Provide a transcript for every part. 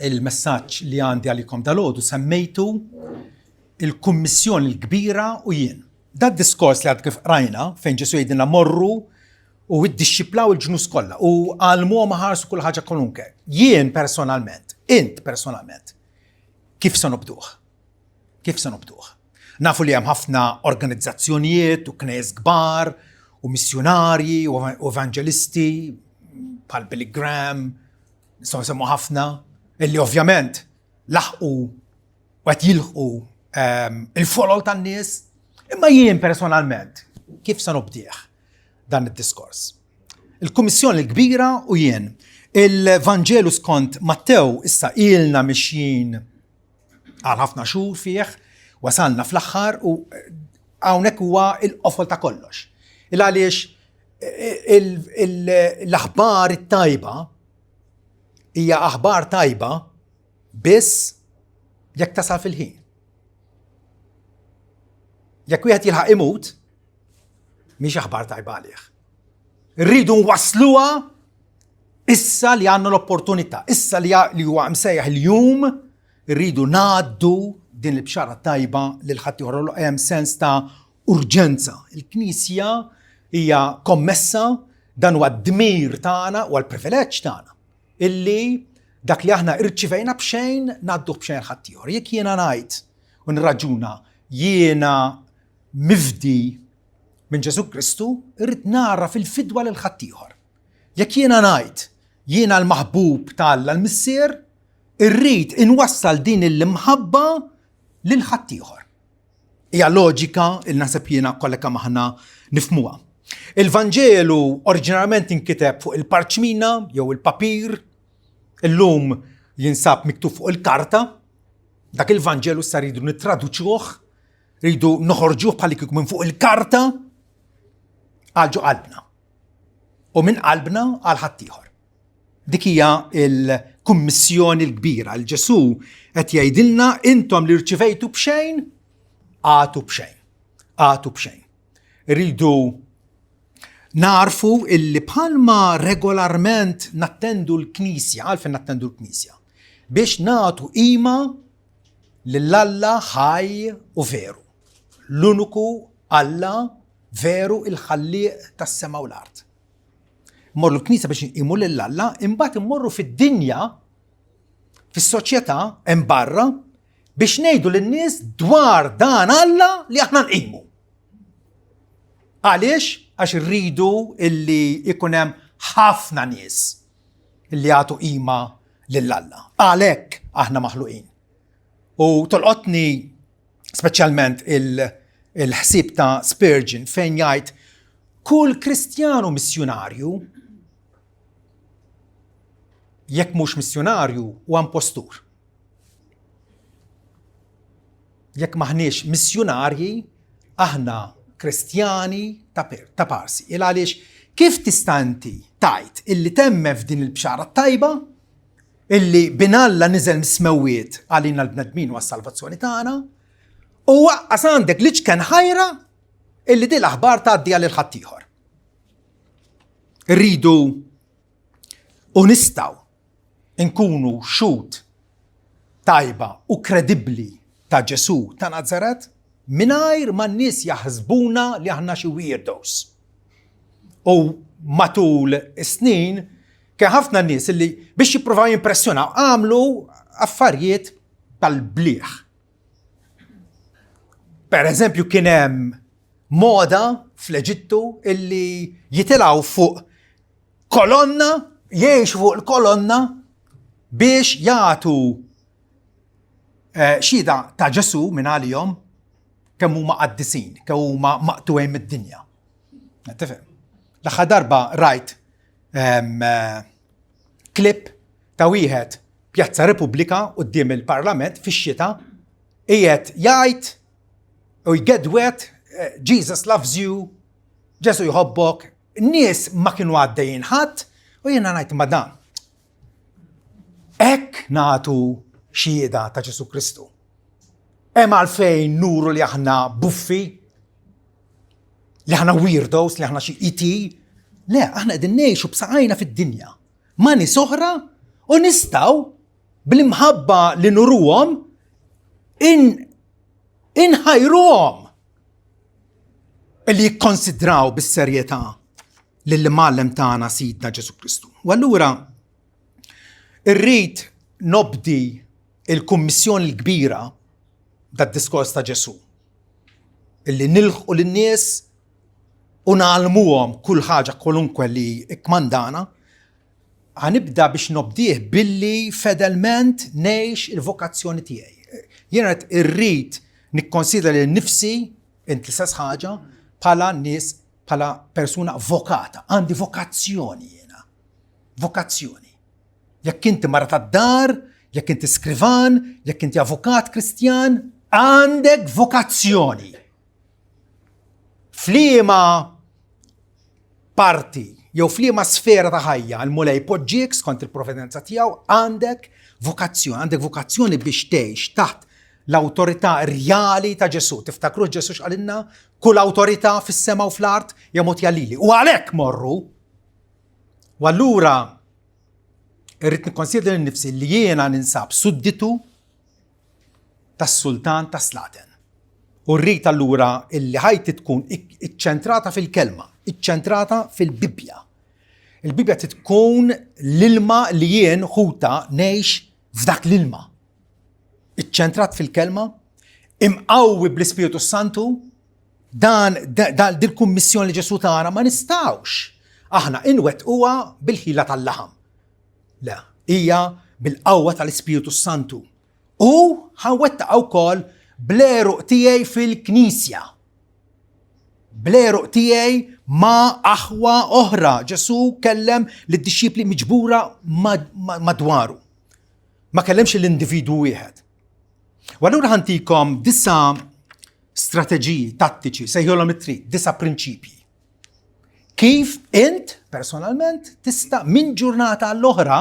Il-messaġġ li għandi għalikom dalgħodu semmejtu il-kummissjoni l-kbira u jien. Dat diskors li għad kif qrajna fejn Ġesu jgħidilna morru u iddixxiplaw il-ġnus kollha u għallmuhom ħarsu kull ħaġa kolunke. Jien personalment, int personalment, kif se nobduh? Kif se nobduh? Nafu li hemm ħafna organizzazzjonijiet u knejjes kbar u missjunarji u evangelisti bħal Billy Graham, nistgħu nsemmu ħafna, illi ovvjament laħqu u qed jilħqu ehm, il-folol tan-nies, imma jien personalment kif se nobdih dan id-diskors? Il-Kummissjoni l-Kbira u jien. Il-Vanġelu skont Mattew issa ilna mixjin għal ħafna xhur fih, wasalna fl-aħħar u eh, hawnhekk huwa il-qofol ta' kollox. Il għaliex eh, l-aħbar it-tajba hija aħbar tajba biss jekk tasal fil-ħin. Jekk wieħed jilħaq imut, mhix aħbar tajba għalih. Rridu nwasluha issa li għandna l-opportunità, issa li huwa msejjaħ il-jum, rridu ngħaddu din il-bxara tajba lil ħaddieħor hemm sens ta' urġenza. Il-Knisja hija kommessa dan huwa d-dmir tagħna u l-privileġġ tagħna illi dak li aħna irċivejna b'xejn ngħadduh b'xejn ħaddieħor. Jekk jiena ngħid u nirraġuna jiena mifdi minn Ġesù Kristu, irrid nara fil-fidwa lil ħaddieħor. Jekk jiena ngħid jiena l-maħbub ta' Alla l-Missier, irrid inwassal din l-imħabba lil ħaddieħor. Hija loġika il naħseb jiena kollha kemm aħna nifhmuha. Il-Vanġelu oriġinarjament inkiteb fuq il-parċmina jew il-papir, illum jinsab miktub fuq il-karta. Dak il-Vanġelu issa rridu nittraduċuh, rridu noħorġuh bħal kieku minn fuq il-karta għal ġo qalbna. U minn qalbna għal ħaddieħor. Dik hija l-kummissjoni l-kbira. L-Ġesù qed jgħidilna intom li rċivejtu b'xejn, għatu b'xejn. Għatu b'xejn. Rridu narfu illi bħalma regolarment nattendu l-knisja, għalfejn nattendu l-knisja, biex nagħtu qima lil Alla ħaj u veru. L-uniku Alla veru il-ħallieq tas-sema u l-art. Mmorru l-knisja biex nqimu lil Alla, imbagħad immorru fid-dinja, fis-soċjetà hemm barra biex ngħidu lin-nies dwar dan Alla li aħna nqimu. Għaliex? Għax irridu illi ikun hemm ħafna nies illi jagħtu qima lil Alla. Għalhekk aħna maħluqin. U tolqotni speċjalment il-ħsieb ta' Spurgeon fejn jgħid kull Kristjanu missjunarju jekk mhux missjunarju huwa impostur. Jekk maħniex missjunarji, aħna Kristjani ta', ta parsi. Il għaliex kif tista' inti tajt illi temmen f'din il-bxara tajba illi bin Alla niżel mis-smewwiet għalina l-bnedmin u għas-salvazzjoni tagħna, u waqqas għandek l-iċken ħajra illi din l-aħbar tgħaddi għal ħaddieħor. Rridu u nistgħu nkunu xut tajba u kredibbli ta' Ġesu ta' Nazaret mingħajr ma n-nies jaħsbuna li aħna xi weirdos. U matul is-snin kien ħafna nies li biex jippruvaw jimpressjonaw għamlu affarijiet tal-bliħ. Per eżempju kien hemm moda fl-Eġittu illi jitilgħu fuq kolonna, jgħixu fuq il-kolonna biex jagħtu eh, xhieda ta' Ġesu minn għalihom kemm huma qaddisin, kemm huma maqtuwejn mid-dinja. Tifhem? L-aħħar darba rajt eh, klip ta' wieħed Pjazza Repubblika quddiem il-Parlament fix-xita qiegħed jgħid u jgedwet eh, Jesus loves you, Ġesu jħobbok, nies ma kienu għaddejjin ħadd u jiena ngħid ma dan. Hekk nagħtu xhieda ta' Ġesu Kristu. Hemm għalfejn nuru li aħna buffi, li aħna weirdos, li aħna xi ET. Le, aħna qegħdin ngħixu b'saqajna fid-dinja. Ma' nies oħra u nistgħu Bl-imħabba li nuruhom in inħajruhom li jikkonsidraw bis-serjetà lill-imgħallem tagħna Sidna Ġesù Kristu. U allura irrid nobdi il-kummissjoni l-kbira dad-diskors ta' Ġesù. Illi nilħqu lin-nies u nagħlmuhom kull ħaġa kwalunkwe li ikkmandana, ħanibda biex nobdih billi fedelment ngħix il-vokazzjoni tiegħi. Jiena qed irrid nikkonsidra lil nifsi int l-istess ħaġa bħala nies bħala persuna vokata. Għandi vokazzjoni jiena. Vokazzjoni. Jekk inti mara tad-dar, jekk inti skrivan, jekk inti avukat Kristjan, għandek vokazzjoni. F'liema parti jew f'liema sfera ta' ħajja l-Mulej poġġiek skont il-providenza tiegħu għandek vokazzjoni, għandek vokazzjoni biex tgħix taħt l-awtorità rjali ta' Ġesù. Tiftakru Ġesù x'qalilna? Kull awtorità fis-sema u fl-art hija mogħtija lili. U għalhekk morru. U allura irrid nikkonsidra nifsi li jiena ninsab sudditu tas-sultan tas-slaten. U rrid allura illi ħajti tkun iċċentrata fil-kelma, iċċentrata fil-Bibbja. Il-Bibbja tkun l-ilma li jien ħuta ngħix f'dak l-ilma. Iċċentrat fil-kelma, imqawwi bl-Ispiritu Santu, dan dil-kummissjoni li Ġesu tagħna ma nistgħux aħna inwettquha bil-ħila tal-laħam. Le, hija bil-qawwa tal-Ispiritu Santu. U ħa nwettaqha wkoll bl-għeruq tiegħi fil-Knisja. Bl-għeruq tiegħi ma' aħwa oħra. Ġesu kellem lid-dixxipli miġbura madwaru. Ma kellemx l-individwu wieħed. U allura ħantikom disa strateġiji tattiċi, sejħolhom it-trid, disa prinċipji. Kif int personalment tista' minn ġurnata għall-oħra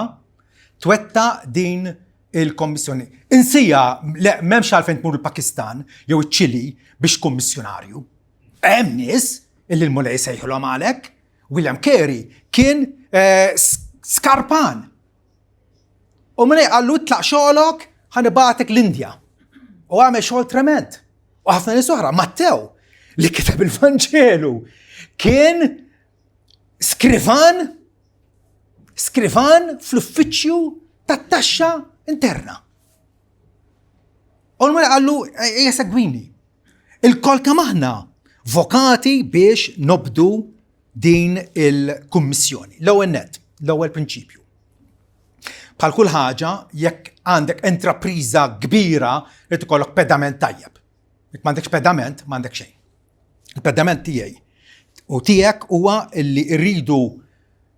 twetta din il-kommissjoni. Insija, le, m'hemmx għalfejn tmur il-Pakistan jew iċ-Ċili biex tkun missjunarju. Hemm nies illi l-Mulej sejħilhom għalhekk. William Carey kien eh, skarpan. U Mulej qallu tlaq xogħolok ħa nibagħtek l-Indja. U għamel xogħol trement. U ħafna nies oħra, Mattew li kiteb il-Vanġelu kien skrivan skrivan fl-uffiċċju tat-taxxa interna. U l-mara qallu ejja segwini. Il-kol kemm aħna vokati biex nobdu din il-kummissjoni. L-ewwel net, l-ewwel prinċipju. Bħal kull ħaġa, jekk għandek intrapriża kbira, irid ikollok pedament tajjeb. Jekk m'għandekx pedament, m'għandek xejn. Il-pedament tiegħi u tiegħek huwa li rridu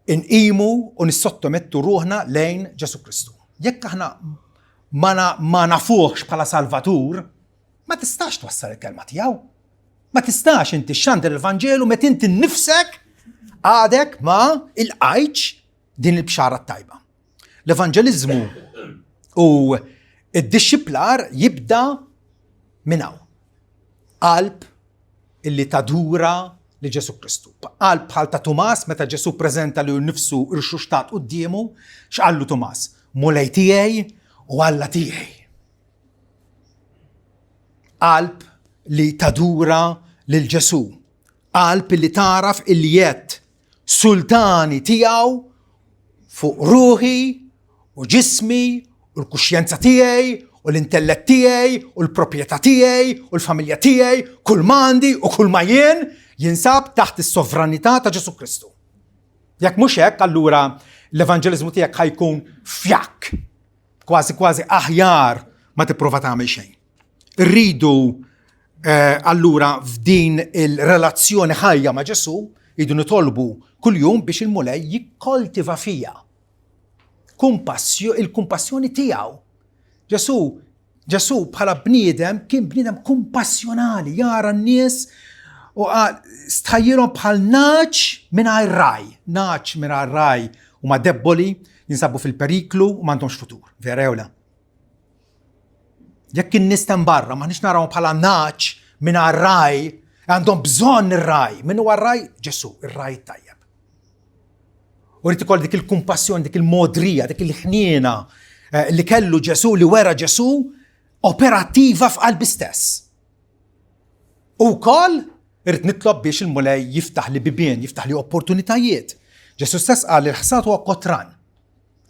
nqimu u nissottomettu ruħna lejn Ġesu Kristu. Jekk aħna ma nafuhx bħala Salvatur, ma tistax twassal il-kelma tiegħu. Ma tistax inti xxandar il-Vanġelu meta inti nnifsek għadek ma il-qajċ din il-bxara tajba. L-evanġeliżmu u id-dixxiplar jibda minn hawn. Qalb illi tadura li Ġesu Kristu. Qalb bħal ta' Tumas meta Ġesu preżenta li nnifsu rxuxtat quddiemu, x'qallu Tumas? Mulej tiegħi u Alla tiegħi. Qalb li tadura lil Ġesu. Qalb li taraf illi jett sultani tiegħu fuq ruħi u ġismi u l-kuxjenza tiegħi u l-intellett tiegħi u l-proprjetà tiegħi u l-familja tiegħi, kull m'għandi u kull ma jien jinsab taħt is-sovranità ta' Ġesu Kristu. Jekk mhux hekk, allura l-evanġeliżmu tiegħek ħajkun fjakk. Kważi kważi aħjar ma tipprova tagħmel xejn. Rridu eh, allura f'din il-relazzjoni ħajja ma' Ġesu, rridu nitolbu kuljum biex il-Mulej jikkoltiva fija il-kumpassjoni tiegħu. Ġesu Ġesu bħala bniedem kien bniedem kumpassjonali, jara n-nies u qal stħajjilhom bħal naċ mingħajr raj. Naċ mingħajr raj huma debboli, jinsabu fil-periklu u m'għandhomx futur. Vera jew le? Jekk in-nies hemm barra m'aħniex narawhom bħala naċ mingħajr raj, għandhom bżonn ir-raj. Min huwa r-raj? Ġesu, ir-raj tajjeb. U rrid ikoll dik il-kumpassjoni, dik il-modrija, dik il-ħniena. eh, li kellu Ġesu, li wera Ġesu, operattiva f'qalbi stess. U wkoll irrid nitlob biex il-Mulej jiftaħ li bibien, jiftaħ li opportunitajiet. Ġesu stess qal li l-ħsad huwa kotran,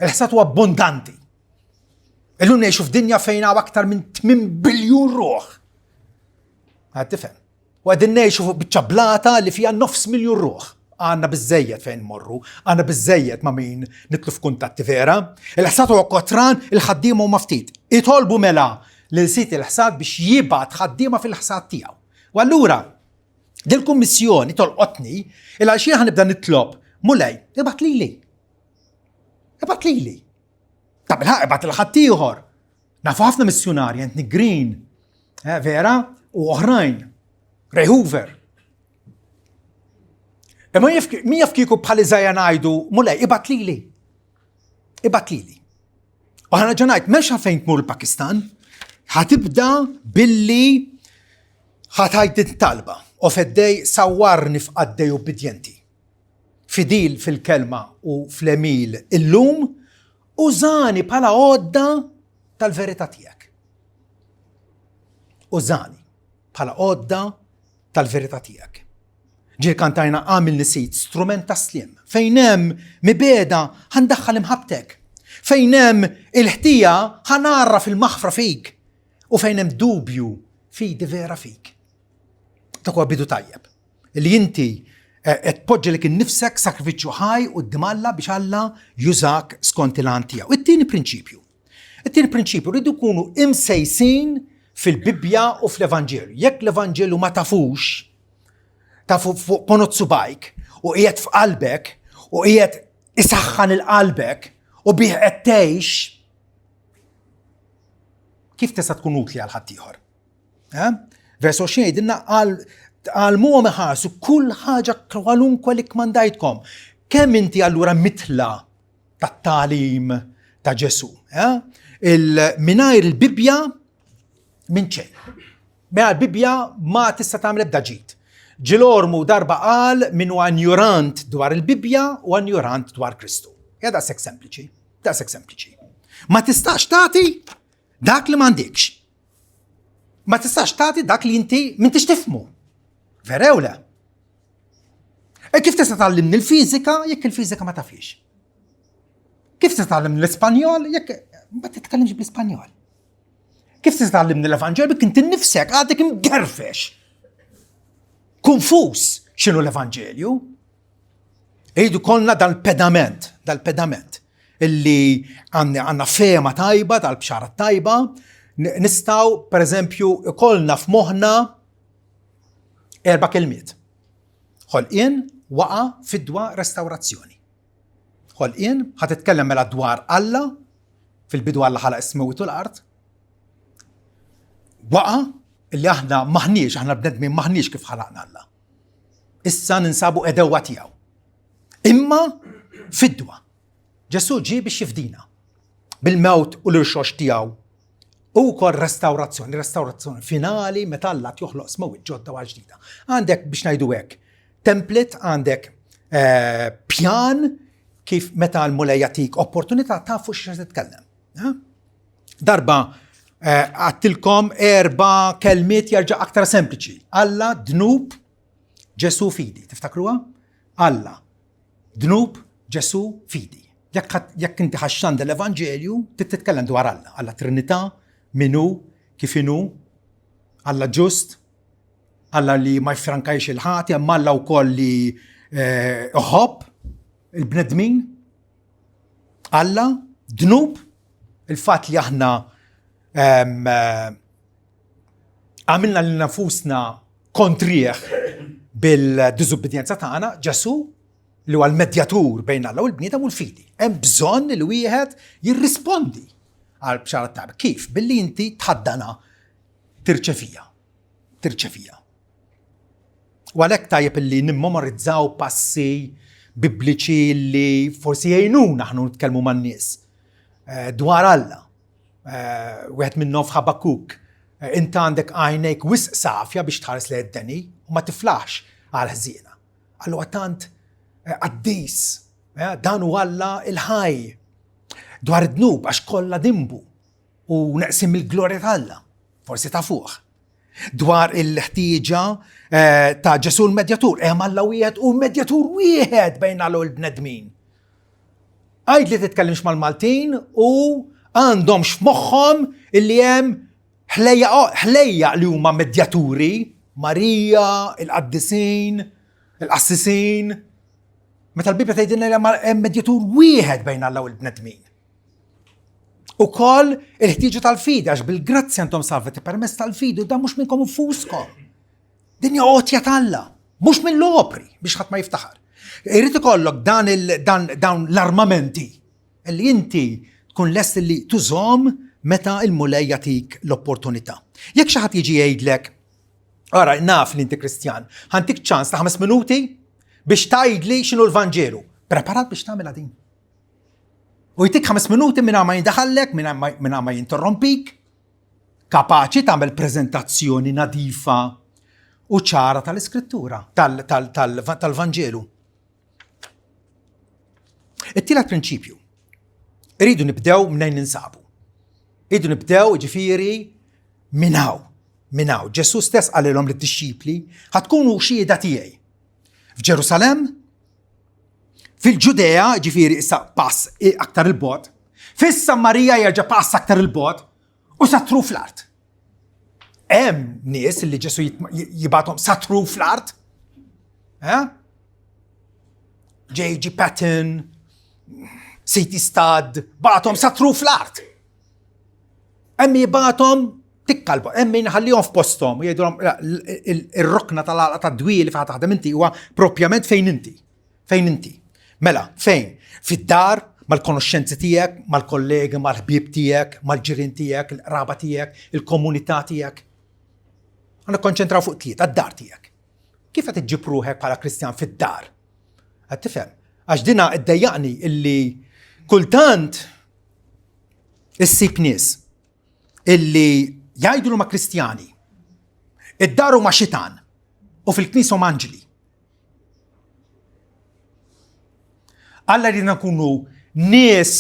il-ħsad huwa abbondanti. Illum ngħixu f'dinja fejn hawn aktar minn 8 biljun ruħ. Għad tifhem. U qegħdin ngħixu fuq biċċa blata li fiha nofs miljun ruħ. Għandna biżejjed fejn morru, għandna biżejjed ma' min nitlu f'kuntatti vera. Il-ħsad huwa kotran, il-ħaddiema huma ftit. Itolbu mela lil sid il-ħsad biex jibgħat ħaddiema fil-ħsad tiegħu. U allura, dil-kummissjoni tolqotni il għal xi nibda nitlob, Mulej, ibgħat lili. Ibgħat lili. Ta' bilħaq ibgħat il ħaddieħor. Nafu ħafna missjunarji, Anthony Green, eh, vera, u oħrajn, Ray Hoover. Imma min jaf kieku bħal Iżaja ngħidu, mulej, ibgħat lili. Ibgħat lili. U ħana ġanajt, m'hemmx għalfejn tmur il-Pakistan, ħatibda billi ħatajt din talba u feddej sawwarni f'qaddej ubbidjenti. Fidil fil-kelma u fl-emil illum, użani bħala għodda tal-verità tiegħek. Użani bħala għodda tal-verità tiegħek. Ġieli kantajna għamilni sid strument ta' sliem. Fejn hemm mibegħda ħa ndaħħal imħabbtek. Fejn hemm il-ħtija ħa ngħarraf il-maħfra fik. U fejn hemm dubju fidi vera fik. Dak huwa bidu tajjeb. Li inti eh, qed tpoġġi lek innifsek sakrifiċċju ħaj quddiem Alla biex Alla jużak skont il-għan tiegħu. It-tieni prinċipju. It-tieni prinċipju rridu nkunu imsejsin fil-Bibbja u fl-Evanġelju. Jekk l-Evanġelju ma tafux, tafu fuq ponot subajk u qiegħed f'qalbek u qiegħed isaħħan il-qalbek u bih qed tgħix, kif tista' tkun utli għal ħaddieħor? Eh? Vers 20 jgħidilna għal għalmuhom iħarsu kull ħaġa kwalunkwe li kmandajtkom. Kemm inti allura mitla tat-tagħlim ta' Ġesù. Eh? Il-minajr il-Bibbja minn ċejn. Mela l-Bibbja ma tista' tagħmel ebda ġid. Ġilormu darba qal min huwa injurant dwar il-Bibbja u injurant dwar Kristu. Ja daqshekk sempliċi, daqshekk sempliċi. Ma tistax tagħti dak li m'għandikx. Ma tistax tagħti dak li inti m'intix tifhmu. Vera jew le? E kif tista' tgħallimni l-fiżika jekk il-fiżika ma tafix? Kif tista' tgħallimni l-Ispanjol jekk ma titkellimx bl-Ispanjol? Kif tista' tgħallimni l-Evanġelju jekk inti nnifsek għadek imgerfex? Konfus x'inhu l-Evanġelju? Ejdu kollna dal-pedament, dal-pedament illi għandna fehma tajba tal-bxara tajba, nistaw per eżempju ikollna f'moħħna Erba' kelmiet. Ħolqien, waqa, fidwa, restawrazzjoni. Ħolqien, ħa titkellem mela dwar Alla, fil-bidu Alla ħalaq is-smewwiet u l-art. Waqa, illi aħna maħniex, aħna bnedmin maħniex kif ħalaqna Alla. Issa ninsabu edewa tiegħu. Imma fidwa. Ġesù ġie biex jifdina bil-mewt u l-irxox tiegħu U wkoll restawrazzjoni, restawrazzjoni finali meta Alla joħloq smewwiet ġodda u ġdida. Għandek biex ngħidu hekk, template għandek eh, pjan kif meta l-Mulej jagħtik opportunità tafu x'se titkellem. Eh? Darba eh, għattilkom erba kelmiet jerġa' aktar sempliċi. Alla, dnub, Ġesu fidi. Tiftakruha? Alla, Dnub, Ġesù, fidi. Jekk inti ħa xxandar l-Evanġelju, trid titkellem dwar Alla, Alla Trinità, min hu, kif inhu, Alla ġust, Alla li ma jfrankajx il-ħati, imma Alla wkoll li eh, iħobb il-bnedmin. Alla, dnub, il-fatt li aħna ehm, eh, għamilna lil nafusna kontrih bil-diżubbidjenza tagħna, Ġesù li huwa l-medjatur bejn Alla u l-bniedem u l-fidi. Hemm bżonn li wieħed jirrispondi għal bxara tajba. Kif? Billi inti tħaddana tirċevija. Tirċevija. U għalhekk tajjeb illi nimmemorizzaw passi bibliċi li forsi jgħinuna aħna nitkellmu man-nies eh, dwar Alla. Eh, wieħed minnhom f'Ħabakuk, eh, int għandek għajnejk wisq safja biex tħares lejn id-deni u ma tiflaħx għal ħżiena. Allura tant eh, qaddis, dan hu Alla il-ħaj. Dwar id-dnub għax kollha dinbu u neqsim mill-glorja t'Alla, forsi ta' fuq. Dwar il-ħtieġa eh, ta' Ġesu l-medjatur, hemm Alla wieħed u medjatur wieħed bejn Alla u l-bnedmin. Għid li titkellimx mal-Maltin u għandhomx f'moħħhom illi hemm ħlejja li huma medjaturi, Marija, il-qaddisin, il-qassisin. Meta l-Bibja tgħidilna li hemm medjatur wieħed bejn Alla u l-bnedmin. Ukoll il-ħtieġa tal-fidi, għax bil-grazzja intom salvati permezz tal-fidi u dan mhux minnkom infuskom. Din hija għotja t'Alla, mhux mill-opri biex ħadd ma jiftaħar. Irid ikollok dan dawn l-armamenti li inti tkun lest li tużhom meta il-Mulej jagħtik l-opportunità. Jekk xi ħadd jiġi jgħidlek, ara naf li inti Kristjan, ħantik ċans ta' ħames minuti biex tgħidli x'inhu l-Vanġelu. Preparat biex tagħmilha din. U jtik ħames minuti minn ma jindaħallek, minn ma jinterrompik, kapaċi tagħmel preżentazzjoni nadifa u ċara tal-Iskrittura, tal-Vanġelu. It-tielet prinċipju. Irridu nibdew minn ninsabu. Irridu nibdew ġifieri minn hawn. Minn hawn. Ġesù stess qalilhom lid-dixxipli, ħatkunu xhieda tiegħi. F'Ġerusalemm, fil-Ġudea, ġifieri issa pass aktar il-bot, fis-Samarija jerġa' pass aktar il-bot u satru fl-art. Hemm nies li Ġesu jibatom satru fl-art. Eh? J.G. Patton, C.T. Studd, batom satru fl-art. Hemm jibatom tikkalba, hemm min ħallihom f'posthom u jgħidulhom ir-rokna tal-għalqa tad-dwieli fejn taħdem inti huwa propjament fejn inti. Fejn inti? Mela, fejn? Fid-dar, mal-konoxxenzi tiegħek, mal-kollegi, mal-ħbieb tiegħek, mal-ġirien tiegħek, il-qraba tiegħek, il-komunità tiegħek. Għandna konċentraw fuq tliet, għad-dar tiegħek. Kif qed iġġib ruħek bħala Kristjan fid-dar? Qed tifhem? Għax dina iddejjaqni illi kultant issib nies illi jgħidu li huma Kristjani, id-dar huma xitan u fil-knisja huma anġli. Alla jridna nkunu nies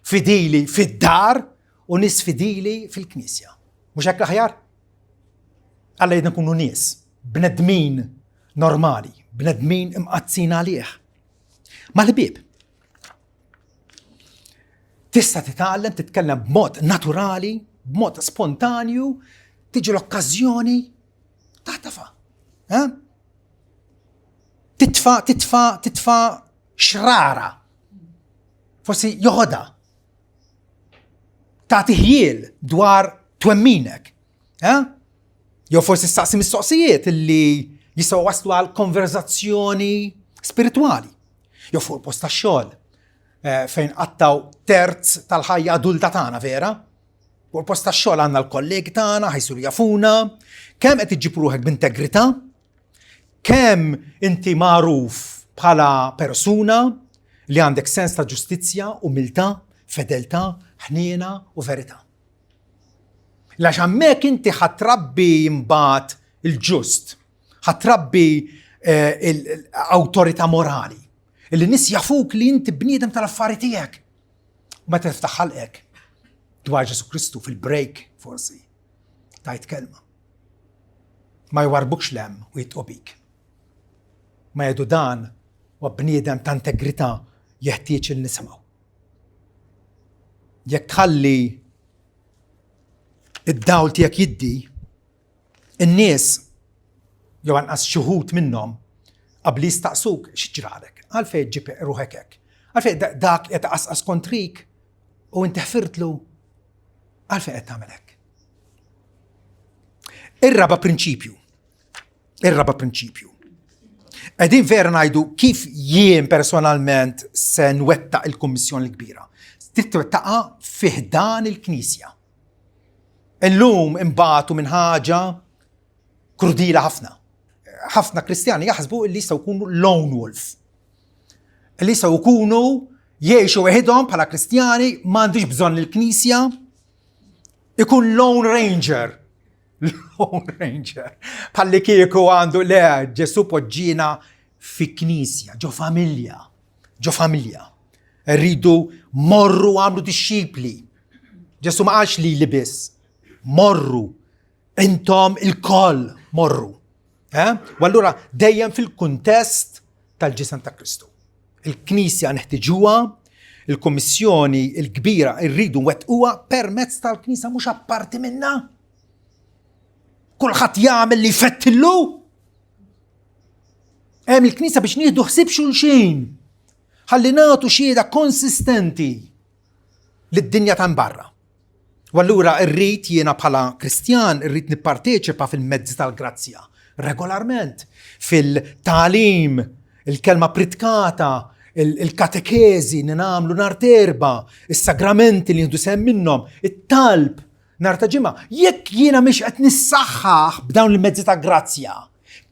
fidili fid-dar u nies fidili fil-knisja. Mhux hekk l-aħjar? Alla jridna nkunu nies, bnedmin normali, bnedmin imqazzin għalih. Mal-ħbieb. Tista' titgħallem titkellem b'mod naturali, b'mod spontanju, tiġi l-okkażjoni taħtafa. Eh? Titfa, titfa, titfa xrara. Forsi joħodha. Tagħti ħjiel dwar twemminek. Eh? Jew forsi staqsi mistoqsijiet li jistgħu waslu għal konverzazzjoni spiritwali. Jew fuq il-post tax-xogħol eh, fejn qattaw terz tal-ħajja adulta tagħna vera. Fuq il-post tax-xogħol għandna l-kollegi tagħna ħajsuru jafuna, kemm qed iġġib ruħek b'integrità, kemm inti magħruf bħala persuna li għandek sens ta' ġustizzja, umiltà, fedeltà, ħniena u verità. Għax hemmhekk inti ħatrabbi mbagħad il-ġust, ħatrabbi eh, l-awtorità morali. Illi nis jafuk li inti bniedem tal-affari tiegħek. Meta tiftaħ ħalqek dwar Ġesu Kristu fil-break forsi tajt kelma. Ma jwarbukx lem u jitqobik. Ma jgħidu dan u bniedem ta' integrità jeħtieġ il nisimgħu. Jekk tħalli id-dawl tiegħek jiddi, in-nies jew anqas xi wħud minnhom qabli jistaqsuk x'ġralek, għalfejn ġib ruħek hekk. Għalfejn dak qed qasqas kontrik u inti ħfirtlu għalfejn qed tagħmel hekk. Ir-raba' prinċipju. Ir-raba' prinċipju. Qegħdin vera ngħidu kif jien personalment se nwettaq il-Kummissjoni l-Kbira. Trid twettaqha fih dan il-Knisja. Illum imbagħtu minn ħaġa krudila ħafna. Ħafna Kristjani jaħsbu li jistgħu jkunu lone wolf. Li jistgħu jkunu jgħixu weħidhom bħala Kristjani m'għandix bżonn il-Knisja, ikun lone ranger. Lone Ranger. Palli kieku għandu le Ġesu poġġina fi knisja, ġo familja. Ġo familja. Rridu morru għamlu dixxipli. Ġesu ma qalx li li biss. Morru. Intom il-koll morru. Eh? U allura dejjem fil-kuntest tal-ġisem ta' Kristu. Il-Knisja neħtiġuha, il-Kummissjoni l-kbira rridu nwettquha permezz tal-Knisja mhux apparti minna. Kulħadd jagħmel li jfettillu. Hemm il-Knisja biex nieħdu ħsieb xulxin. Ħalli nagħtu xhieda konsistenti lid-dinja ta' barra. U allura rrid jiena bħala Kristjan irrid nipparteċipa fil-mezzi tal-grazzja regolarment, fil-tagħlim, il-kelma pritkata, il-katekezi li nagħmlu nhar terba, is-sagramenti li nieħdu sehem minnhom, it-talb nhar ta' ġimgħa. Jekk jiena mhix qed nissaħħaħ b'dawn il-mezzi ta' grazzja,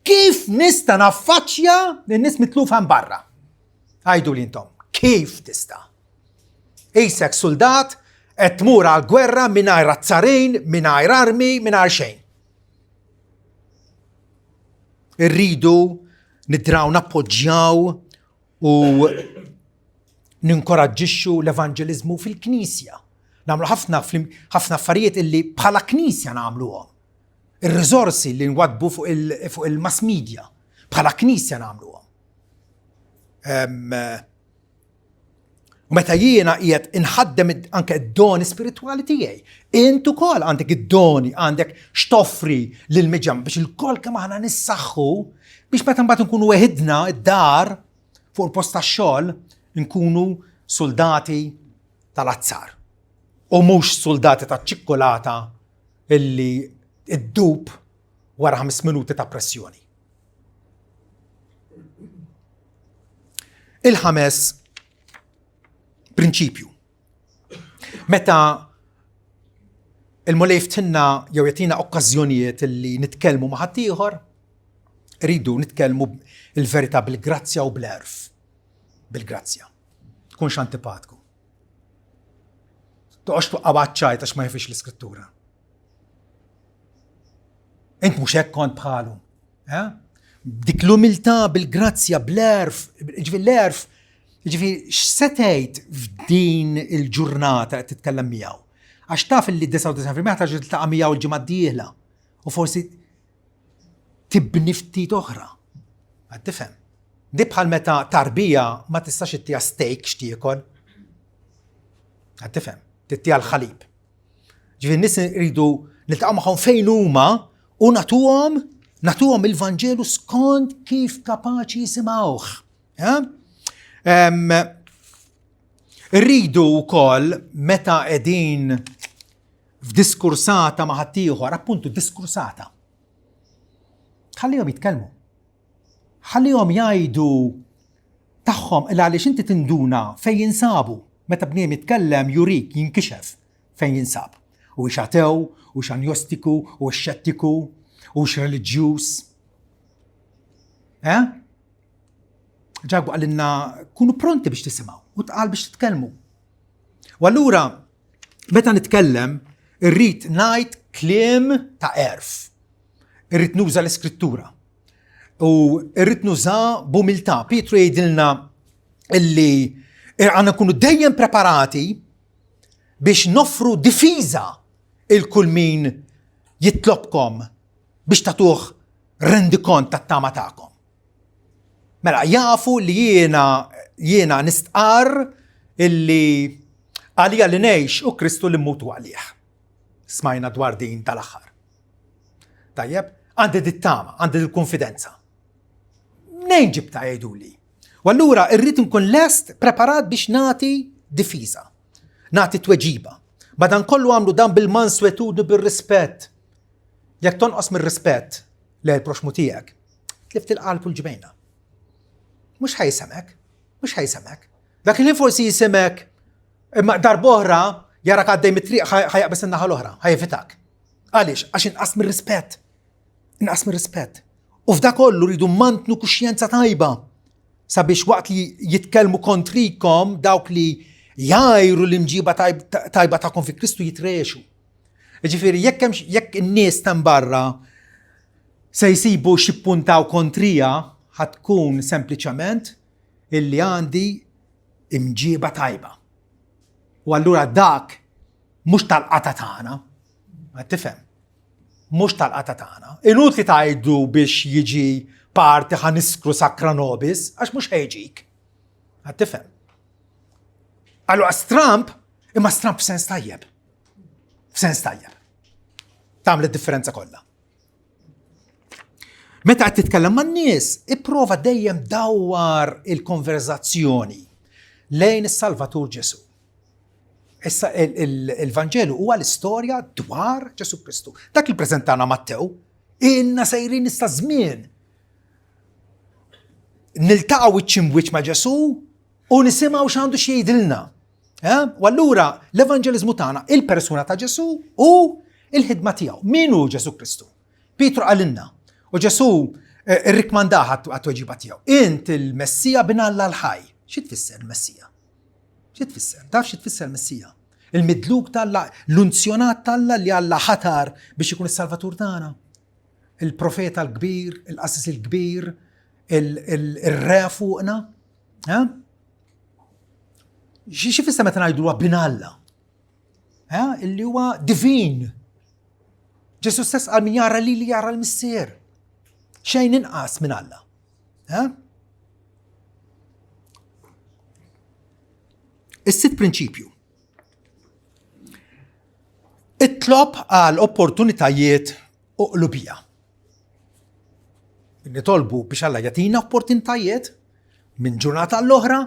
kif nista' naffaċċja lin-nies mitlufa hemm barra? Għidu li intom, kif tista'? Qisek suldat qed tmur għall-gwerra mingħajr azzarin, mingħajr armi, mingħajr xejn. Irridu nidraw nappoġġjaw u ninkoraġġixxu l-evanġeliżmu fil-Knisja. Nagħmlu ħafna ħafna affarijiet illi bħala Knisja nagħmluhom. Ir-riżorsi li nwadbu fuq il-mass media bħala Knisja nagħmluhom. U meta jiena qiegħed inħaddem anke d-doni spiritwali tiegħi, int ukoll għandek id-doni, għandek x'toffri lil miġam biex il-kol kemm aħna nissaħħu biex meta mbagħad nkunu weħidna id-dar fuq il-post tax-xogħol nkunu soldati tal-azzar u mhux soldati taċ-ċikkulata illi ddub wara ħames minuti ta' pressjoni. Il-ħames prinċipju. Meta il-Mulej ftinna jew jagħtina okkażjonijiet li nitkellmu ma' ħaddieħor, rridu nitkellmu il-verità bil-grazzja u bl-erf. Bil-grazzja. Tkunx antipatku. Toqgħodx tuqqa' ċajt għax ma jafix l-iskrittura. Int mhux hekk kont bħalu. Eh? Dik l-umiltà bil-grazzja, bl-erf, ġifi l-erf, ġifi x'se tgħid f'din il-ġurnata qed titkellem miegħu. Għax taf li 99% ta' tiltaqa' miegħu l-ġimgħa d-dieħla u forsi tibni ftit oħra. Għad tifhem. Di bħal meta tarbija ma tistax ittija steak x'tiekol. Għad tifhem, tittija l-ħalib. Ġifieri nies iridu niltaqgħu magħhom fejn huma u nagħtuhom nagħtuhom il-Vanġelu skont kif kapaċi jisimgħuh. Irridu wkoll meta qegħdin f'diskursata ma' ħaddieħor, appuntu diskursata. Ħallihom jitkellmu. Ħallihom jgħidu tagħhom il għaliex inti tinduna fejn jinsabu. Meta bniem jitkellem jurik jinkixef fejn jinsab. Huwiex atew, huwiex anjostiku, huwiex xettiku, huwiex reliġjuż. Eh? Ġakbu qalilna kunu pronti biex tisimgħu u tqal biex titkellmu. U allura meta nitkellem irrid ngħid kliem ta' għerf. Irrid nuża l-iskrittura. U irrid nuża b'umiltà. Pietru jgħidilna illi għandna nkunu dejjem preparati biex noffru difiża il kull min jitlobkom biex tagħtuh rendikont tat-tama tagħkom. Mela jafu li jiena jiena nistqarr illi għalija li ngħix u Kristu li mmutu għalih. Smajna dwar din tal-aħħar. Tajjeb, għandi dit-tama, għandi dil-konfidenza. Mnejn ġibta jgħiduli. U allura irrid nkun lest preparat biex nagħti difiża, nagħti tweġiba. Madankollu għamlu dan bil-manswetudni bir-rispett. Jekk tonqos mir-rispett lejn il-proxmu tiegħek, tlift il-qalb u l-ġbejna. Mhux ħajsemek, mhux ħajsemek. Dak il forsi jisimek imma darb'oħra jarak għaddej mit-triq ħajaqbes in-naħa l-oħra, ħajevitak. Għaliex? Għax inqas mir-rispett. Inqas mir-rispett. U f'da kollu rridu mantnu kuxjenza tajba sabiex waqt li jitkellmu kontrikom dawk li jgħajru l-imġiba tajba tagħkom fi Kristu jitreexu. Ġifieri jekk hemm jekk in-nies ta' barra se jsibu xi puntaw kontrija ħatkun sempliċement illi għandi imġiba tajba. U allura dak mhux tal-qata tagħna, ma tifhem. Mhux tal-qata tagħna. Inutli tgħidu biex jiġi parti ħa niskru sakra nobis, għax mhux ħejġik. Għad tifhem. Allura stramp, imma stramp f'sens tajjeb. F'sens tajjeb. Tagħmel id-differenza kollha. Meta qed titkellem man-nies, ipprova dejjem dawwar il-konverzazzjoni lejn is-Salvatur Ġesu. Issa il-Vanġelu huwa l-istorja dwar Ġesu Kristu. Dak li preżentana Mattew, ilna sejrin issa żmien. Niltaqgħu wiċċ imbwiċċ ma' Ġesu u nisimgħu x'għandu xi jgħidilna. Eh? U allura l-evanġeliżmu tagħna il-persuna ta' Ġesu u il-ħidma tiegħu. Min hu Ġesu Kristu? Pietru qalilna, u Ġesù eh, irrikmandah għat-tweġiba tiegħu. Int il-Messija bin Alla l-ħaj. Xi tfisser il-Messija? Xi tfisser? Taf xi tfisser il-Messija? Il-midluk t'Alla, l-unzjonat t'Alla li Alla ħatar biex ikun is-Salvatur tagħna. Il-profeta l-kbir, il-qassis il-kbir, il-re fuqna. Eh? Xi fisser meta ngħidu bin Alla? Eh? Illi huwa divin. Ġesu stess qal min jara lili jara l-missier. Xejn inqas minn Alla. Eh? Is-sitt prinċipju. Itlob għal opportunitajiet u qlubija. Nitolbu biex Alla jagħtina opportunitajiet minn ġurnata l-oħra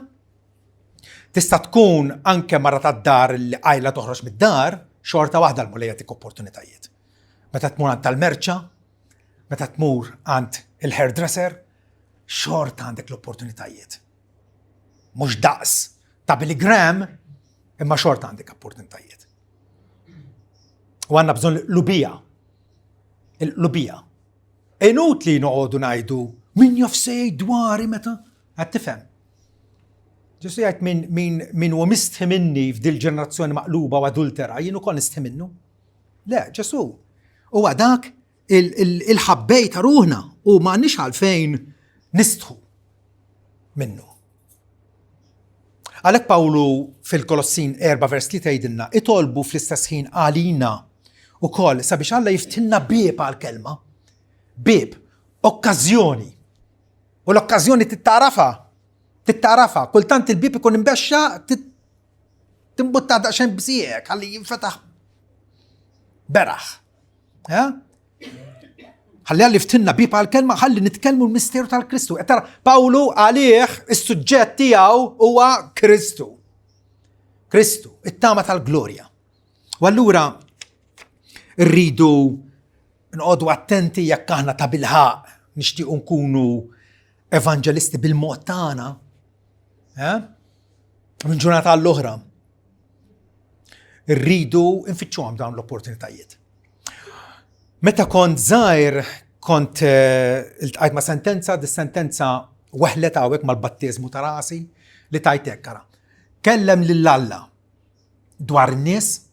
Tista' tkun anke mara tad-dar li qajla toħroġ mid-dar, xorta waħda l-Mulej jagħtik opportunitajiet. Meta tmur għand tal-merċa, meta tmur għand il-hairdresser, xorta għandek l-opportunitajiet. Mhux daqs ta' Billy Graham, imma xorta għandek opportunitajiet. U għandna bżonn l-lubija. Il-lubija. Inutli noqogħdu ngħidu min jaf se jgħid dwari meta qed tifhem. Ġesu jgħid min, min, min huwa mistħi minni f'dil ġenerazzjoni maqluba u adultera, jien ukoll nistħi minnu. Le, Ġesu huwa dak il-ħabbej ta' ruħna u ma għandniex għalfejn nistħu minnu. Għalhekk Pawlu fil-Kolossin 4 vers 3 jgħidilna, itolbu fl-istess ħin għalina ukoll sabiex Alla jiftilna bieb għal-kelma. Bieb, okkażjoni. U l-okkażjoni tittarafa. Tittarafa. Kultant il-bieb ikun imbexxa timbutta daqsxejn bżiek ħalli jinfetaħ beraħ. Eh? Ħalli għalli ftinna bib għal-kelma, ħalli nitkellmu l-misteru tal-Kristu. E tara, Pawlu għalih is-suġġett tiegħu huwa Kristu. Kristu, it-tama tal-glorja. U allura rridu nqogħdu attenti jekk aħna ta' bilħaq nixtiequ nkunu evanġelisti bil-mod tagħna. Eh? Minn ġurnata għall-oħra. Irridu nfittxuhom dawn l-opportunitajiet. Meta kont żgħir kont eh, iltqajt ma' sentenza, dis-sentenza weħlet hawnhekk mal-batteżmu ta' rasi li tajt hekk ara. Kellem lil Alla dwar in-nies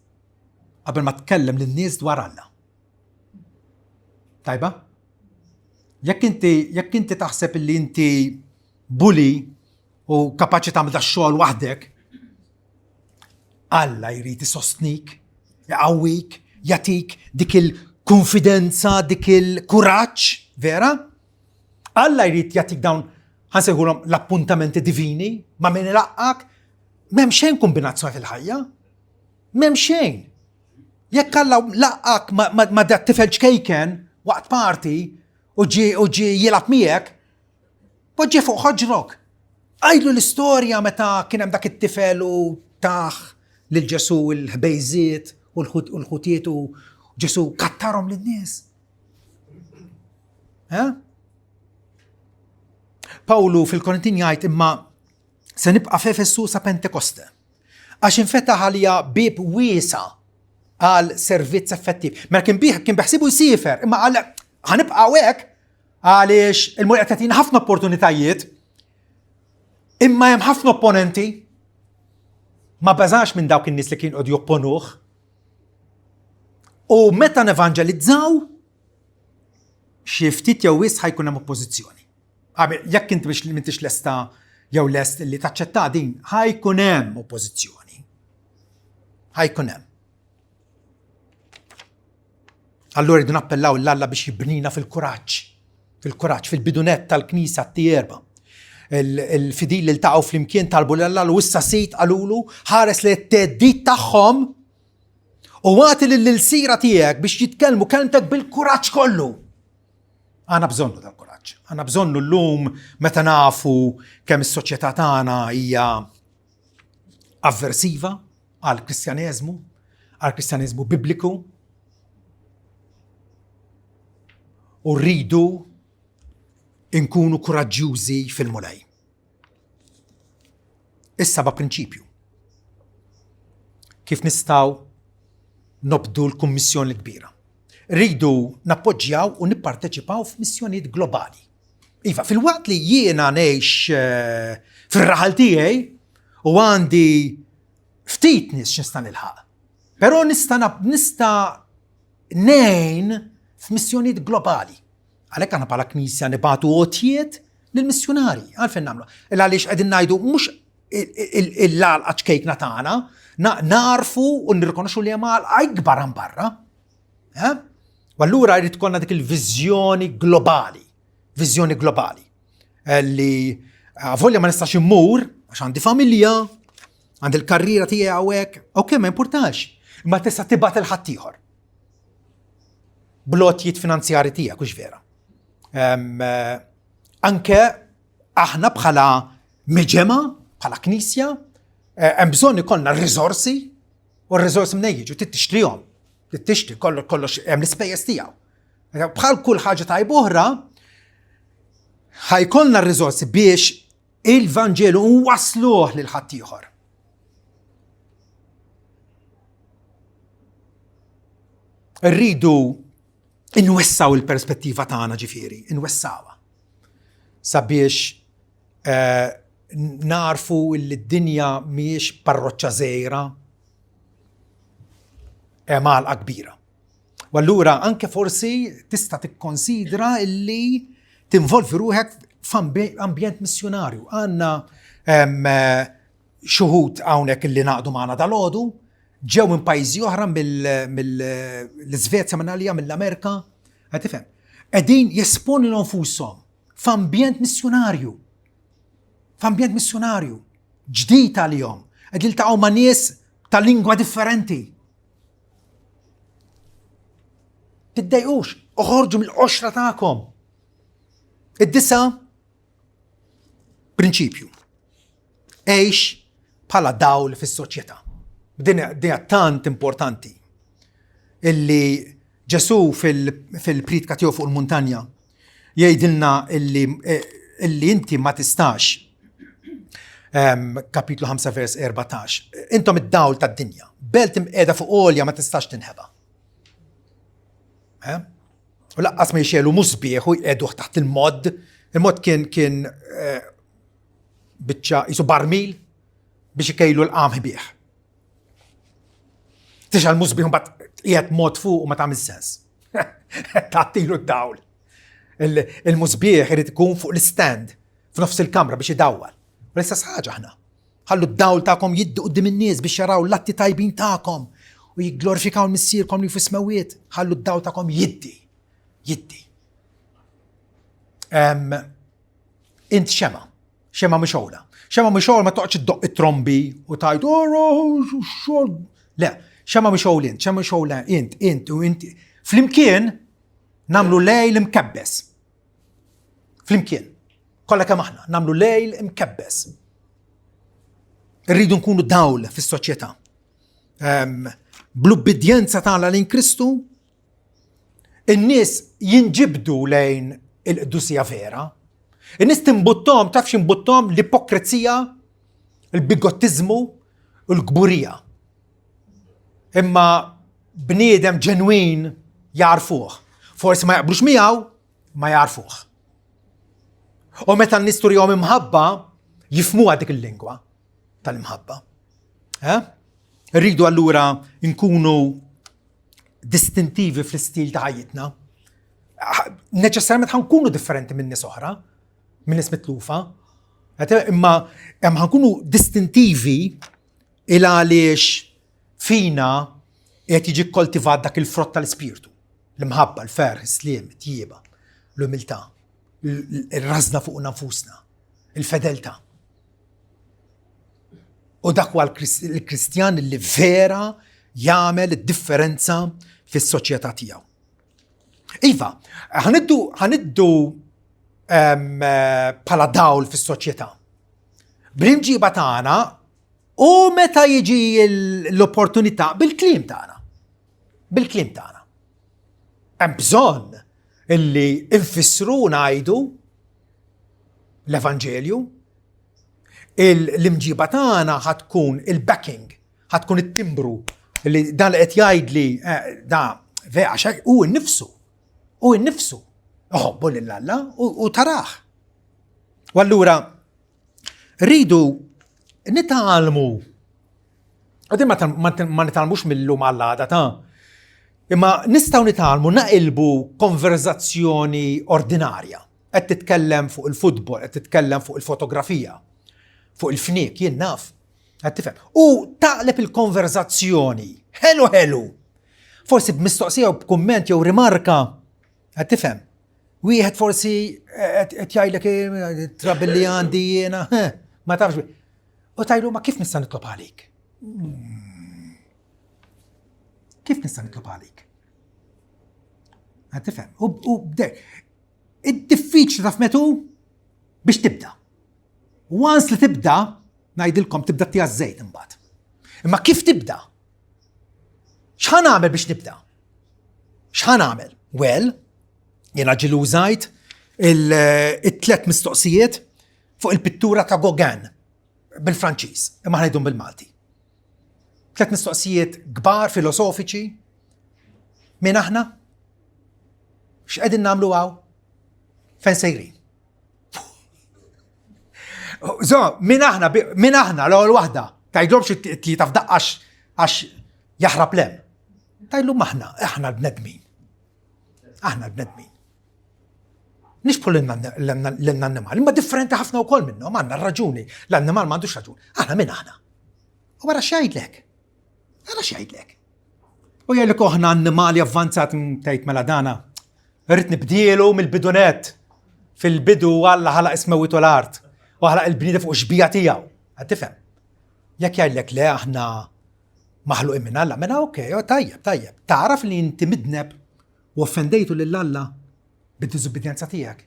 qabel ma tkellem lin-nies dwar Alla. Tajba? Jekk inti jekk inti taħseb li inti bully u kapaċi tagħmel da xogħol waħdek, Alla jrid isostnik, iqawwik, jagħtik dik il-konfidenza, dik il-kuraġġ, vera? Alla jrid jagħtik dawn ħansejħulhom l-appuntamenti divini ma' min ilaqqak, m'hemm xejn kombinazzjoni fil-ħajja. M'hemm xejn. Jekk Alla laqqak ma' dat tifel ċkejken waqt party u ġie u ġie jilgħab miegħek, poġġi fuq ħoġrok. Għidlu l-istorja meta kien hemm dak it-tifel u tah lil Ġesù l-ħbejżiet u l-ħutiet u Ġesù kattarhom lin-nies. Eh? Pawlu fil-Korintin jgħid imma se nibqa' f'Efesu sa Pentekoste. Għax infetaħ għalija bieb wiesa' għal servizz effettiv. Mela kien bih kien beħsibu jsifer, imma qal ħanibqa' hekk għaliex il-Mulej qed jagħtina ħafna opportunitajiet, imma hemm ħafna opponenti. Ma beżax minn dawk in-nies li kien qed jopponuh. U meta nevanġelizzaw, xi ftit jew wisq ħajkun hemm oppożizzjoni. Jekk inti biex m'intix lesta jew lest li taċċetta din, ħa jkun hemm oppożizzjoni. Ħa jkun hemm. Allura rridu nappellaw l-Alla biex jibnina fil-kuraġġ, fil-kuraġġ, fil-bidunet tal-Knisja t-tierba. Il-fidili li ltaqgħu flimkien talbu l-Alla u issa sit qalulu ħares li t-teddid tagħhom u għati lill-sira tiegħek biex jitkellmu kelmtek bil-kuraġġ kollu. Għandna bżonnu dal-kuraġġ. Għandna bżonnu llum meta nafu kemm is-soċjetà tagħna hija avversiva għall-Kristjaneżmu, għall-Kristjaneżmu bibliku. U rridu nkunu kuraġġjużi fil-Mulej. Is-seba' prinċipju. Kif nistgħu nobdu l-Kummissjoni l-Kbira? Rridu nappoġġjaw u nipparteċipaw f'missjonijiet globali. Iva, filwaqt li jiena ngħix eh, fir-raħal tiegħi u għandi ftit nies x'nista' nilħaq. Però nista' nista' ngħin f'missjonijiet globali. Għalhekk aħna bħala Knisja nibagħtu għotjiet lill-missjunarji. Għalfejn nagħmlu? Il għaliex qegħdin ngħidu mhux l-għalqa ċkejkna tagħna, narfu u nirrikonoxxu li hemm għalqa ikbar hemm barra. Eh? U allura jrid ikollna dik il-viżjoni globali, viżjoni globali. Eh, li eh, volja ma nistax immur għax għandi familja, għandi l-karriera tiegħi hawnhekk, ok, ma importax, imma tista' tibgħat il-ħaddieħor. Bl-għotjiet finanzjari tiegħek, hux vera. Eh, anke aħna bħala miġema, bħala knisja, eh, hemm bżonn ikollna r-riżorsi u r-riżorsi minn jiġu trid tixtrihom. Trid tixtri kollox hemm l-ispejjeż tiegħu. Bħal kull ħaġa tajba oħra, ħajkollna r-riżorsi biex il-Vanġelu nwasluh lil ħaddieħor. Rridu inwessaw il-perspettiva tagħna ġifieri, inwessawha. Sabiex eh, narfu li d-dinja mhijiex parroċċa żgħira hemm għalqa kbira. U allura anke forsi tista' tikkonsidra illi tinvolvi ruħek f'ambjent missjunarju. Għandna xuħud hawnhekk illi naqdu magħna dal-għodu, ġew minn pajjiżi oħra mill-Iżvezja minn għalija mill-Amerika, qed tifhem. Qegħdin jesponu nfushom f'ambjent missjunarju. F'ambjent missjunarju. Ġdid għalihom. Qed jiltaqgħu ma' nies ta' lingwa differenti. Tiddejqux, oħorġu mill-qoxra tagħkom. Id-disa prinċipju. Għix bħala dawl fis-soċjetà. Din hija tant importanti illi Ġesù fil-priedka tiegħu fuq il-muntanja jgħidilna illi, eh, illi inti ma tistax ehm, kapitlu 5 vers 14. Intom id-dawl tad-dinja. Belt imqiegħda fuq għolja ma tistax tinħeba. Eh? U laqqas ma jxelu musbieħ u jqeduh taħt il-mod. Il-mod kien kien eh, biċċa jisu barmil biex ikejlu l-qamħ bih. Tixgħal musbieħ mbagħad qiegħed mod fuq u ma tagħmel sens. Tagħtilu d-dawl. Il-musbieħ irid ikun fuq l-stand f'nofs il-kamra biex idawwal. U l-istess ħaġa aħna. Ħallu d-dawl tagħkom jiddu quddiem in-nies biex jaraw l-atti tajbin tagħkom u jigglorifikaw missierkom li fis-smewwiet. Ħallu d-dawl tagħkom jiddi. Jiddi. Int xema. Xema mixgħula. Xema mixgħula ma toqgħodx iddoq it-trombi u tgħid oh, xogħol. Le, xema mixgħul int, xema mixgħula int, int u int. Flimkien nagħmlu lejl imkebbes. Flimkien. Kollha kemm aħna nagħmlu lejl imkebbes. Irridu nkunu dawl fis-soċjetà. Ehm, bl-ubbidjenza tagħna lejn Kristu, In-nies jinġibdu lejn il-qdusija vera. In-nies timbuttom, taf x'imbuttom l-ipokrezija, il-bigottiżmu u l-kburija. Imma bniedem ġenwin jarfuh. Forsi ma jaqblux miegħu, ma jarfuh. U meta n-nies turihom imħabba, jifmuha dik il-lingwa tal-imħabba. Eh? Rridu allura nkunu distintivi fl-istil ta' ħajjitna. Neċessarjament ħankunu differenti minn nies oħra, minn nies mitlufa. Imma hemm ħankunu distintivi il għaliex fina qed jiġi kkoltivat dak il-frott tal-ispirtu. L-imħabba, l-ferħ, is-sliem, it-tjieba, l-umiltà, ir-rażna fuq nafusna, il-fedeltà. U dak huwa l-Kristjan li vera jagħmel id-differenza fis-soċjetà tiegħu. Iva, ħaniddu ħaniddu bħala dawl fis-soċjetà. Bl-imġiba tagħna u meta jiġi l-opportunità bil-kliem tagħna. Bil-kliem tagħna. Hemm bżonn illi nfissru ngħidu l-Evanġelju, l-imġiba tagħna ħa tkun il-backing, ħa tkun it-timbru li dan li qed jgħidli eh, da vera għax hu nnifsu, hu nnifsu iħobbu lil Alla u taraħ. U allura rridu nitgħallmu Għadin ma nitgħallmux mill-lum għall-għada ta' imma nistgħu nitgħallmu naqilbu konverzazzjoni ordinarja. Qed titkellem fuq il-futbol, qed titkellem fuq il-fotografija, fuq il-fniek, jien naf. Qed tifhem. U taqleb il-konverzazzjoni, ħelu ħelu. Forsi b'mistoqsija u b'kumment jew rimarka, qed tifhem. Wieħed forsi qed jgħidlek eh, trabil li għandi jiena, eh, ma tafx. U tajlu ma kif nista' nitlob għalik? Hmm. Kif nista' nitlob għalik? Qed tifhem. U bdej. Id-diffiċli taf metu biex tibda. Once li tibda, ngħidilkom tibda tija żejt imbagħad. Imma kif tibda? X'ħan nagħmel biex nibda? X'ħan nagħmel? Well, jiena ġilu użajt il-tlet mistoqsijiet fuq il-pittura ta' Gauguin bil-Franċiż, imma ħnajdhom bil-Malti. Tlet mistoqsijiet kbar filosofiċi. Min aħna? X'qegħdin nagħmlu hawn? Fejn sejrin? So, min aħna, min aħna l-ewwel waħda, tgħidlhomx it-tlieta f'daqqa għax jaħrab lem. Tgħidlu aħna, aħna l-bnedmin. Aħna l-bnedmin. Nixbħu l-annimal, imma differenti ħafna wkoll minnhom, għandna raġuni, l-annimal m'għandux raġun. Aħna min aħna? U wara x'jgħidlek? Ara x'jgħidlek. U jgħidlek oħna annimali avvanzat tgħid mela dana. Irrid nibdielu mill-bidunet. Fil-bidu Alla ħalaq ismewwiet u l-art u ħalaq il-bniedem fuq xbija tiegħu. Qed tifhem? Jekk jgħidlek le aħna maħluqin minn Alla, mela okej, oh, tajjeb, tajjeb. Tagħraf li inti midneb u offendejtu lil Alla bid-diżubbidjenza tiegħek.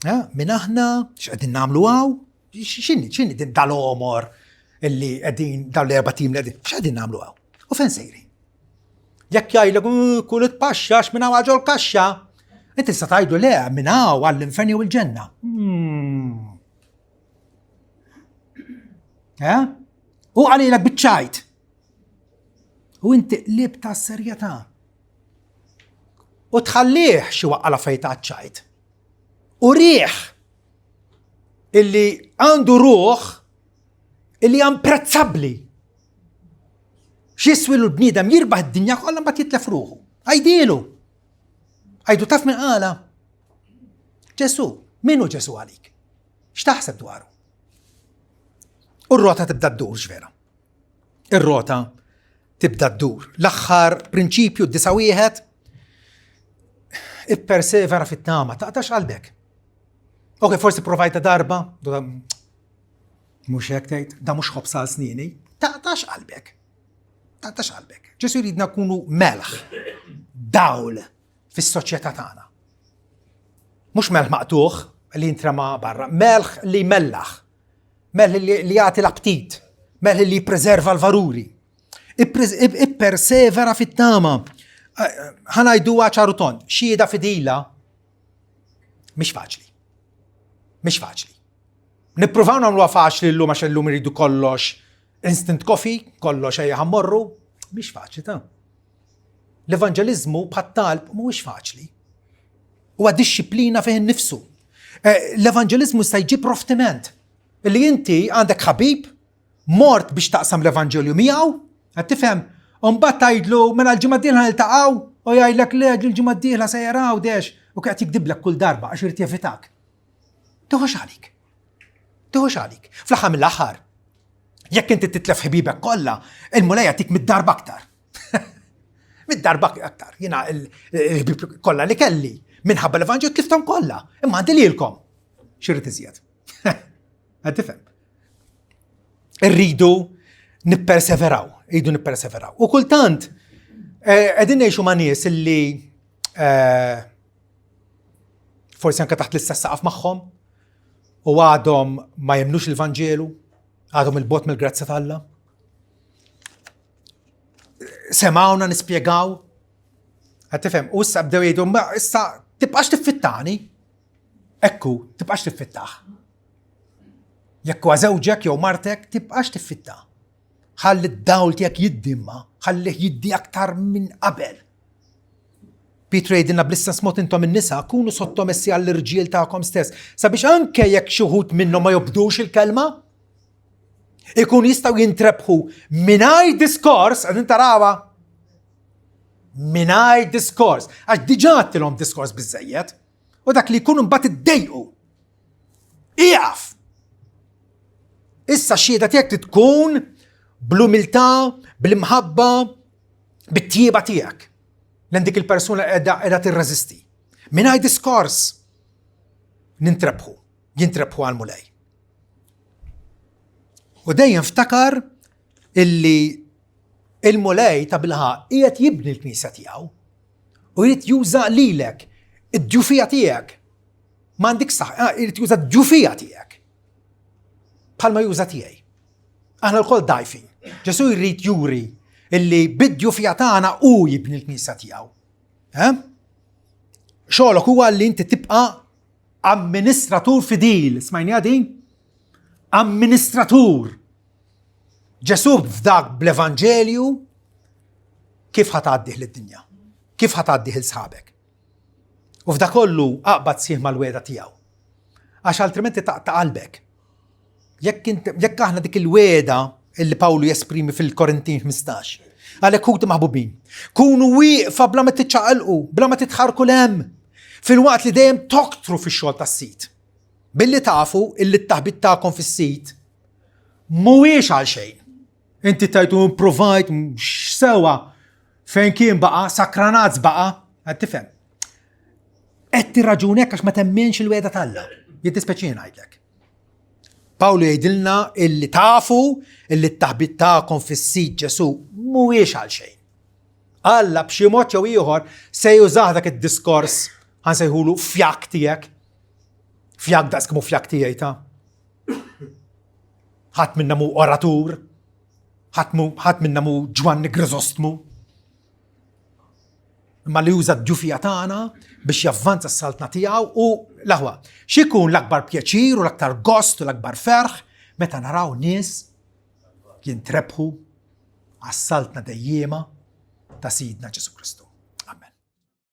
Eh, min aħna, x'qegħdin nagħmlu hawn? X'inhi, x'inhi din dal-għomor illi qegħdin dawn l-erba' tim li qegħdin, x'qegħdin nagħmlu hawn? U fejn sejrin? Jekk jgħidlek mm, kull itpaxxa minn hawn ġol kaxxa, inti tista' tgħidlu le minn hawn għall-infern jew il-ġenna. Hmm. Eh? U qalilek biċ-ċajt. U inti qlib ta' serjetà. U tħallih xi waqqa la fejn ta' ċajt. U riħ illi għandu ruħ illi amprezzabbli. X'jiswi l-bniedem jirbaħ id-dinja kollha mbagħad jitlef ruħu. Għajdilu. Għajdu taf minn qala. Ġesu, min hu Ġesu għalik? X'taħseb dwaru? U r-rota tibda ddur x'vera. Ir-rota tibda ddur. L-aħħar prinċipju disa wieħed ippersevera fit-tama, taqtax qalbek. Ok, forsi provajta darba, mhux hekk tgħid, da mhux ħobż għal snini, taqtax qalbek. Taqtax qalbek. Ġesu jridna nkunu melħ, dawl fis-soċjetà tagħna. Mhux melħ maqtuħ li jintrema barra, melħ li jmellaħ, melħ li jagħti l-aptit, melħ li jippreserva l-valuri. Ippersevera fit-tama. Ħanajdu ċaru ton, xhieda fidila mhix faċli. Mhix faċli. Nippruvaw nagħmluha faċli llum għax illum iridu kollox instant coffee, kollox ejja ħammorru, mhix faċli ta' L-evanġeliżmu bħat-talb mhuwiex faċli. Huwa dixxiplina fih innifsu. Eh, l-evanġeliżmu jista' jġib proftiment. Li inti għandek ħabib mort biex taqsam l-evanġelju miegħu, qed tifhem? U mbagħad tgħidlu mela l-ġimgħa d-dieħla niltaqgħu u jgħidlek le l-ġimgħa d-dieħla se jaraw dex u qed jikdiblek kull darba għax irid jevitak. Toħox għalik. Tiħux għalik. Fl-aħħar mill-aħħar, jekk inti titlef ħbibek kollha, il-Mulej jagħtik mid-darba aktar. Mid-darba aktar. Jiena il-ħbib kollha li kelli minħabba l-Evanġelju tlifthom kollha. Imma għandi lilkom. Xirrid iżjed. Qed tifhem. Irridu nipperseveraw, irridu nipperseveraw. U kultant eh, qegħdin ngħixu ma' nies illi eh, forsi anke taħt l-istess saqaf magħhom u għadhom ma jemnux il-Vanġelu, għadhom il-bot mill-grazzja t'Alla. Semawna nispjegaw, qed tifhem, u issa bdew jgħidu, ma issa tibqax tiffittani. Ekku, tibqax tiffittaħ. Jekk huwa żewġek jew martek, tibqax tiffitta. Ħalli d-dawl tiegħek jiddi imma, ħallih jiddi aktar minn qabel. Pietru jgħidilna bl-istess mod intom in-nisa kunu sottomessi għall-irġiel tagħkom stess, sabiex anke jekk xi wħud minnhom ma jobdux il-kelma, ikun jistgħu jintrebħu mingħajr diskors, qegħdin tarawha, mingħajr diskors, għax diġà għattilhom diskors biżejjed, u dak li jkun imbagħad iddejqu. Ieqaf! Issa x-xhieda tiegħek tkun bl-umiltà, bl-imħabba, bit-tjieba tiegħek. Lejn dik il-persuna qiegħda qiegħda tirreżisti. Mingħajr diskors nintrebħu, jintrebħu għal Mulej. U dejjem ftakar illi il-Mulej ta' bilħaq qiegħed jibni l-knisja tiegħu u jrid juża lilek, id-djufija tiegħek. M'għandek saħ, ah, jrid juża d-djufija tiegħek. Bħalma juża tiegħi. Aħna lkoll dajfin. Ġesu jrid juri illi bid-djufija tagħna hu jibni l-knisja tiegħu. Eh? Xogħlok huwa li inti tibqa' amministratur fidil, smajni din? Amministratur. Ġesu f'dak bl-Evanġelju kif ħatgħaddih lid-dinja? Kif ħatgħaddih il sħabek? U f'da kollu aqbad sieħ mal-weda tiegħu. Għax altrimenti taqta' qalbek. Jekk jekk aħna dik il-weda illi Pawlu jesprimi fil-Korintin 15. Għalhekk ħuti maħbubin, kunu wieqfa bla ma tiċċaqalqu, bla ma titħarku lem, filwaqt li dejjem toktru fix-xogħol tas-sit. Billi tafu illi t-taħbit tagħkom fis-sit mhuwiex għal xejn. Inti tajtu improvajt sewa fejn kien baqa, sakranaz baqa, qed tifhem. Qed tirraġunek għax ma temminx il-weda t'Alla. Jiddispjaċini ngħidlek. Pawlu jgħidilna illi tafu illi t-taħbit tagħkom fis-sid Ġesu mhuwiex għal xejn. Alla b'xi mod jew ieħor se jużah dak id-diskors ħansejħulu fjak tiegħek. Fjak daqs kemm fjak tiegħi ta' Ħadd minna mu oratur, ħadd minna mu Ġwanni Grizostmu. Imma li juża d-djufija tagħna biex javvanza s-saltna tiegħu u l-aħwa. X'ikun l-akbar pjaċir u l-aktar gost u l-akbar ferħ meta naraw nies jintrebħu għas-saltna dejjiema ta' Sidna Ġesu Kristu.